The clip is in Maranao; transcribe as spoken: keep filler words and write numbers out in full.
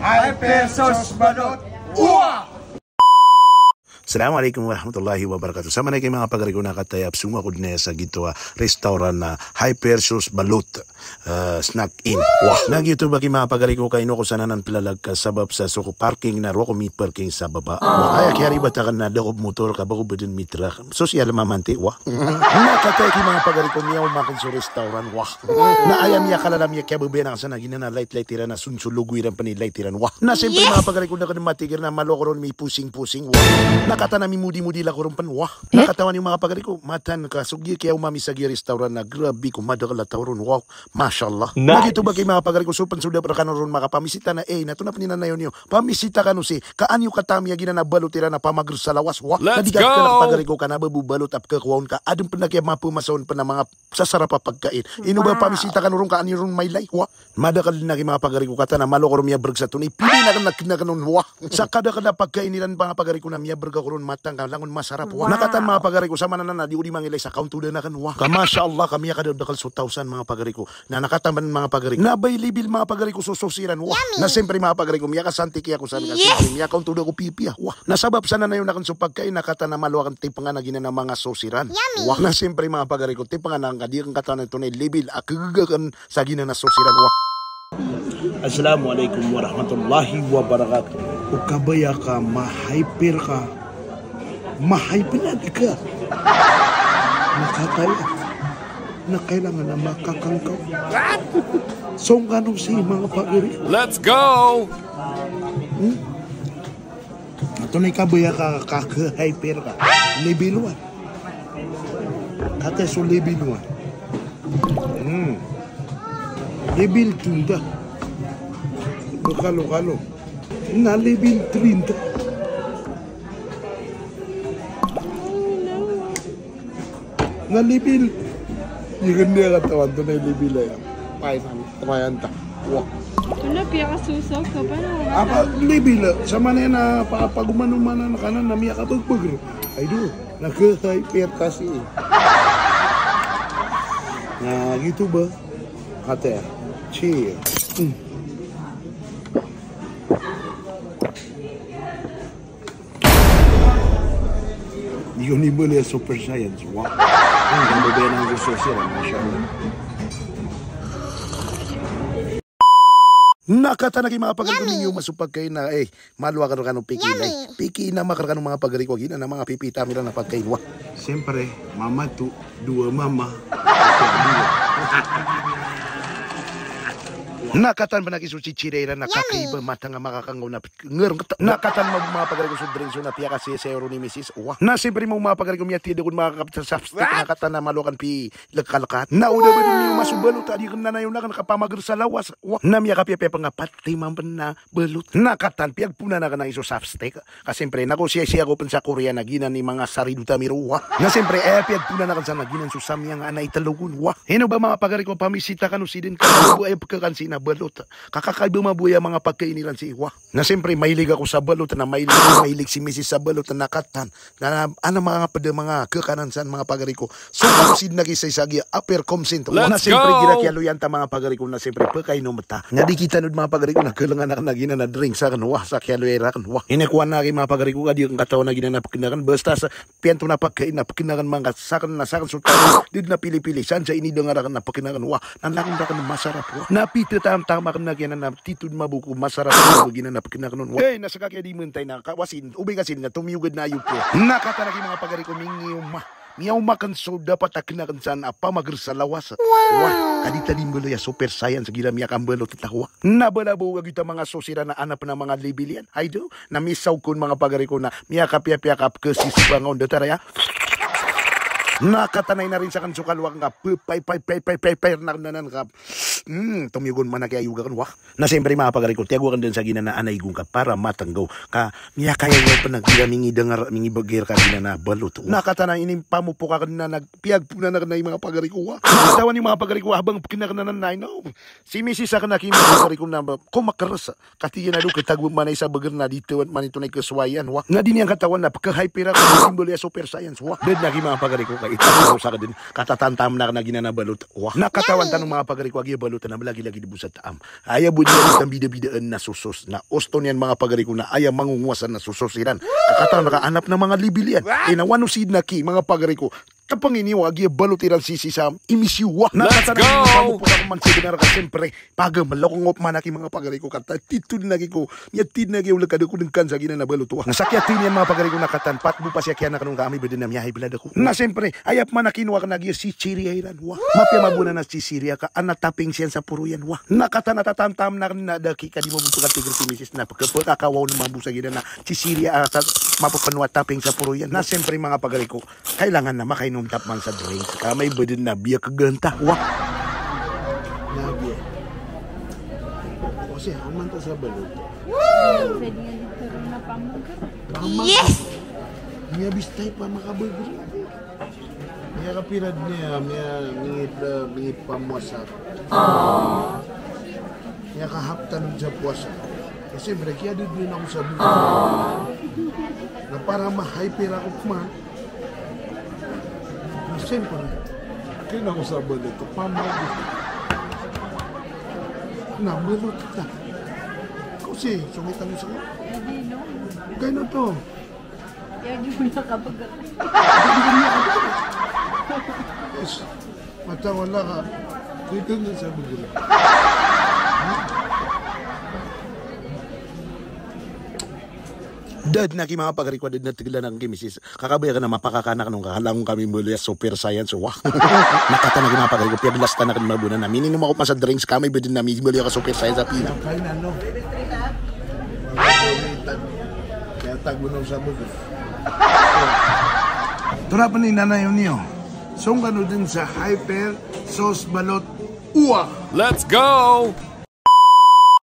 Hyper sauce balot. Wah! Assalamu alaikum warahmatullahi wabarakatuh. Samanaya ki manga pagari ko na kataya psonga ko dn sa gito a restaurant na Hyper Sauce Balot, eh, Snack Inn. Wah, na gito ba ki manga pagari ko, ka ino ko san anan plalag ka sabap sa so ko parking na roo ko miparking sa baba. Wah, aya kiyaribat akn na da ko motor ka ba ko bdn mitrak. Sosial mamanti, wah. Na kataya ki manga pagari ko, miyaoma akn so restaurant, wah. Na aya miyakalala, miyakiyababayaan akn san a giyanan a light-light iran, a sonsologo iran pn i light iran, wah. Na siyempre, manga pagari ko, da akn matigr na malo ako ron miposing-posing, wah. Na katawan a mimodi-modi ako ron pn, wah. Na katawan iyo, manga pagari ko, mataan ka so giya kiyaoma mi sa giya restaurant na grabe ko madakl a taw ron, wah. Masha Allah. Na gito ba ki manga pagari ko, so pn so dapat rkano ron makapamisita na, eh, na tonaa pn i nanayawn iyo. Pamisita kano sii, ka an iyo katami a giyanan a balot iran a pamagr sa lawas, wah. Na di ka kna pagari ko, ka na ba bo balot a pkhakowa on ka adn pn a kiyamapamasaw on pn a manga sasarap a pagkain. Ino ba, pamisita kano ron ka an iyo ron mailay, wah. Madakl dn aki manga pagari ko, katawan a malo ako ron miyabrg sa tonaa i pili akn na kna akn on, wah. Sa kadakl a pagkain iran, manga pagari ko, na miyabrg ako ron mataan ka langon masarap, wah. Na katawan, manga pagari ko, samanan a di ko di mangilay sa kaontodan akn, wah. Ka masha Allah, ka miyakadakdakl so taw san, manga pagari ko. Na, na katawan, manga pagari ko, na bay level, manga pagari ko, so sauce iran, wah. Na siyempre, manga pagari ko, miyakasantik ako san ka siyempre miyakaontod ako pipiya, wah. Na sabap sa nanayawn akn so pagkain, na katawan a malo akn tipengan a giyanan a manga sauce iran, wah. Na siyempre, manga pagari ko, tipengan akn ka di akn katawan a tonaa i level a khaggag akn sa giyanan a sauce iran, wah. Assalamu alaikum warahmatullahi wabarakatuh. O kabaya ka, ma-hyper ka. Ma-high blood ka. Na kataya, na kailangan a makakangkaw. Song kano sii, manga pagari. Let's go! Hmm? Tonaa i kabaya ka, ka, ka-hyper ka. Level one. Kataya so level one. Hmm. Level two da. Kalo, kalo. Na level three da. Na level. Iyan a katawan, tonaa i level aya. Pay san, pay anta. Wah. Tonaa, piyakasosaw ka pa na. Apa level, samanan a pa, pagomanomanan ka na, na miyakabagbag ron. Ay do, na khahyper ka sii. Na gito ba? Kataya. Cheers. Hmm. Di ko nimbaloy a super science. Wah. Ang ganda ba yan ang gusto sila, masha Allah. Na katawan aki manga pagari ko, mingiyo masopag kayo na, eh, malo akn rkano piki na. Piki na makar kano manga pagari ko, giyanan a manga pipita mi ran a pagkain, wah. Siyempre, mama to. Dowa mama. Na katawan pn aki so chichirya iran na kakaiba, mataan a makakangkaw na nger. Na katawan mambo manga pagari ko so drinks on na piyakasiyasiya ron i misis. Wah. Na siyempre mambo manga pagari ko miyatiyad ako on makakapit sa sapstick na katawan a malo akn pilekalkat. Na o da ba dn iyo masobalot a di akn nanayawn akn ka pamager sa lawas. Wah. Na miyakapiyapiya pn a pati mambo na balot. Na katawan piyagponan akn a iso sapstick. Ka siyempre, na ko siyasiya ko pn sa Korea na giyanan i manga saridot ami ron, wah. Na siyempre, aya piyagponan akn san na giyanan so samyang a ana i talogon, wah. Ino ba manga pagari ko, pamisita kano sii dn, ka mambo aya pkhakan sii na balot. Ka kakaiba mambo aya manga pagkain iran sii, wah. Na siyempre, mahilig ako sa balot, na mahilig, mahilig si misis sa balot, na katawan. Na, na, ana manga pd a manga khakanan san manga pagari ko. So, sii dn aki sa isa a giya upper consent. Wah, na siyempre, igira kiyaloyan ta manga pagari ko, na siyempre, pkainom ta. Na di kitano dn manga pagari ko, na khalangan akn a giyanan a drinks akn, wah, sa kiyaloya iran akn, wah. Ino ko ana aki manga pagari ko, ka di akn katawan a giyanan a pkn akn, basta sa piyanto na pagkain na pkn akn manga sakn na sakn so taw, di dn a pilipili, san sa inidangar akn na pkn akn, wah. Na langon rakn masarap, wah. Na pitatamtam akn a giyanan a titho dn mambo ko masarap a giyanan a pkn akn on, wah. Eh, na ska kiya di mentay na ka, wasi, obay ka sii na tomiyoga dn a ayog ko. Na katawan aki manga pagari ko, mingiyo ma Miyaoma akn so dapat a kna akn san a pamager sa lawas. Wah, ka di ta di mbaloy a super science igira miyakambalot ta, wah. Na bala bo a gita manga sosiran na ana pn a manga level iyan. Ay do, na misaw kon manga pagari ko na miyakapiyapiya ka pkasisbangon da taraya. Na katanay na rin sakn so kalwa akn ka pay, pay, pay, pay, pay, pay, na kna nan ka. Hmm, tomiyogon man aki ayog akn, wah. Na siyempre, manga pagari ko, tiyago akn dn sa giyanan a ana igon ka para matnggaw. Ka miyakaya niyan pn a gira mingidangar, mingibagir ka giyanan a balot. Na katanay ini pamopok akn na nag-, piyagponan akn na i manga pagari ko, wah. Katawan iyo manga pagari ko, habang pkn akn anan na ino. Si misis akn aki manga pagari ko na ba, ko makrs. Katii na do katago man a isa bagr na di tawan man ito na ikaswayan, wah. Na di niyan katawan na pkahyper akn, di mbaloy a super science, wah. Da dn aki manga pagari ko, ka ito ko sakn dn. Katatantam na akn a giyanan a balot, wah. Na katawan tano manga pagari ko, a giya balot. Oto na malagilagid bo sa taam. Aya bo niyan tambidabidaan na sosos na osto niyan, manga pagari ko, na aya mangongowasa na sosos iran. Kakatan ka anap na manga libil iyan. Ina wano sid na ki, manga pagari ko. Tapang ini wa giya balot iran sisi sa imisiwa. Na katan na manga pagari ko, man sidi na raka siyempre. Paga malokongop man aki, manga pagari ko, kata titod na ki ko. Miyatid na ki o laka da ko dengkan sa giya na balot wa. Na sakiya tiniyan, manga pagari ko, na katan pat bo pasiyakiyan na kanon ka amay beden na miyahibla da ko. Na siyempre, aya pman a kinowa ka na giya chichirya iran wa. Mapiya mabona na chichirya ka, ana taping siyan sa poro iyan wa. Na katan a tatamtam na, na da ki ka di mabona ka tigir si misis na pekepekakawaw na mabona sa giya na chichirya, ah, sa mapepeno a taping sa poro iyan. Na siyempre, manga pagari ko, kailangan na makainom ta pman sa drinks ka amay beden na biya keganta wa. Na biya. O siya, aman ta sa balot. Yes! Miyabistay pa makabeger. Miyakapira den iyan, miya, mingit, eh, mingit pamowasa. Miyakahaptan sa powasa. Kasi siyempre, kiyadod den ako sa buko. Na para ma-hyper ako pman. Na siyempre, kaya ako sa balot, pamowasa. Na, balot kita. Kasi, sungit ako sa ko. Kaya na to. Kaya di mo nakabagal. Yes. Matawala ka. Dito na sa bugula. Dad na ki, manga pagari ko, dad na tegela na ki misis. Kakabaya ka na mapakakanak nung kakalangon kami meliya super science. Wah. Na katan aki, manga pagari ko, piyaglas ta na ki mabona na mininom ako pman sa drinks ka amay beden na mibeliya ka super science a pina. Kain ano? Kaya tago na sa bugos. Tora pn i nanayaw niyo. Song kano den sa hyper sauce balot uwa. Let's go!